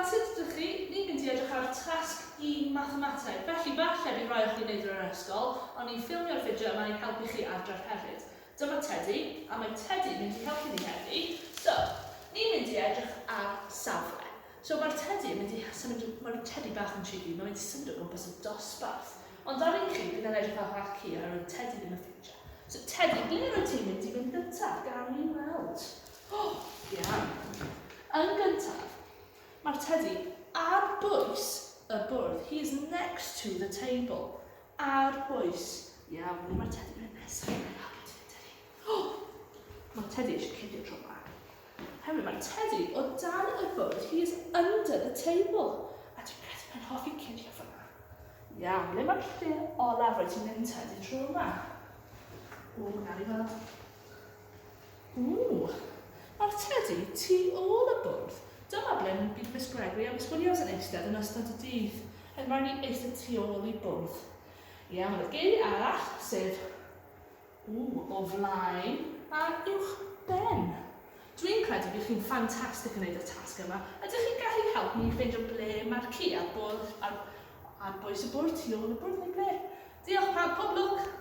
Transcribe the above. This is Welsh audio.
plant, sut ydych chi? Ni'n mynd i edrych ar tasg un mathemateg. Felly, falle bydd rhai o chi'n neud yr yr ysgol, ond ni'n ffilmio'r fideo yma i helpu chi adref hefyd. Dyma Tedi, a mae Tedi yn mynd i helpu ni heddi. So, ni'n mynd i edrych ar safle. So, mae'r Tedi yn mynd i symud, mae'r Tedi bach yn cheeky, mae'n mynd i symud o gwmpas y dosbarth. Ond ar un chi, bydd e'n edrych fel haci oherwydd Tedi ddim yn ffitio. So, Tedi, ble rwyt ti'n mynd i fynd gyntaf? Gawn ni weld. O, iawn. Yn gyntaf, mae'r tedi ar bwys y bwrdd. He is next to the table. Ar bwys. Iawn, ble mae'r tedi mynd nesaf? Tedi. O, mae'r tedi eisiau cuddio tro yma. Hefyd, mae'r tedi o dan y bwrdd. He is under the table. A dwi'n credu mae'n hoffi cuddio fyna. Iawn, ble mae'r lle olaf rwyt ti'n mynd tedi tro yma? O, nawn ni weld. Ww! Mae'r tedi tu ôl y bwrdd. Dyma ble bydd Miss Gregory a Miss Williams yn eistedd yn ystod y dydd. Yn rhaid ni eistedd tu ôl i bwrdd. Iawn, y geiriau arall, sef ww, o flaen a uwch ben. Dwi'n credu bydd chi'n ffantastig yn gwneud y tasg yma. Ydych chi'n gallu helpu ni ffeindio ble mae'r ci ar bwrdd, ar, ar bwys y bwrdd, tu ôl y bwrdd neu ble? Diolch pawb, pob lwc!